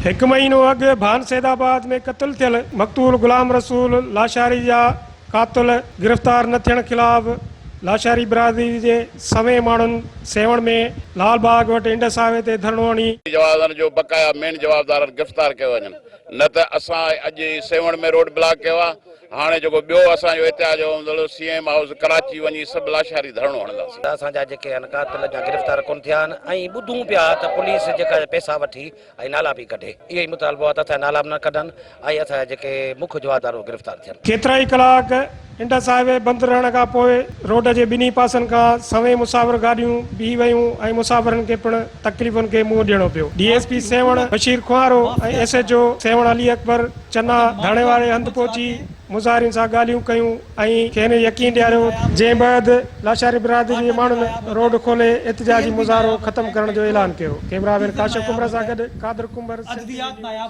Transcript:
هڪ مهينو اڳ ڀان سيد آباد ۾ قتل ٿيل مقتول غلام رسول لاشاري جا قاتل گرفتار نه ٿيڻ خلاف لاشاري برادري جي سوين ماڻهن سيوهڻ ۾ لال باغ وٽ انڊس هاء وي تي ڌرڻو هڻي جوابدارن جو بقايا مين جوابدارن گرفتار ڪيو وڃن نه ته اسان اڄ ئي سيوهڻ ۾ روڊ بلاڪ ڪيو آهي هاڻي جيڪو ٻيو اسان جو احتجاج هوندو سي ايم هائوس ڪراچي وڃي سڀ لاشاري ڌرڻو هڻنداسين. اسان جا جيڪي آهن قاتل اڃا گرفتار ڪونه ٿيا آهن ۽ ٻڌون پيا ته پوليس جيڪا پئسا وٺي ۽ نالا پئي ڪڍي اهو ئي مطالبو آهي ته اسان جا نالا به نه ڪڍن ۽ اسان جا جيڪي مک جوابدار اهي گرفتار ٿين. ڪيترائي ڪلاڪ انڊس هاء وي بند رهڻ کان پوء روڊ جي ٻنهي پاسن کان سوين مسافر گاڏيون بيهي ويون ۽ مسافرن کي پڻ تڪليفن کي منهن ڏيڻو پيو. D S P Sehwan Bashir Khuhro ۽ S H O Sehwan Ali Akbar Channa ڌرڻي واري هنڌ پهچي مظاهرين سان ڳالهيون ڪيون ۽ کين يقين ڏياريو، جنهن بعد لاشاري برادري جي ماڻهن روڊ کولي احتجاجي مظاهرو ختم ڪرڻ جو اعلان ڪيو. ڪئميرا مين ڪاشف ڪنڀر سان گڏ قادر ڪنڀر، سنڌ ٽي وي نيوز.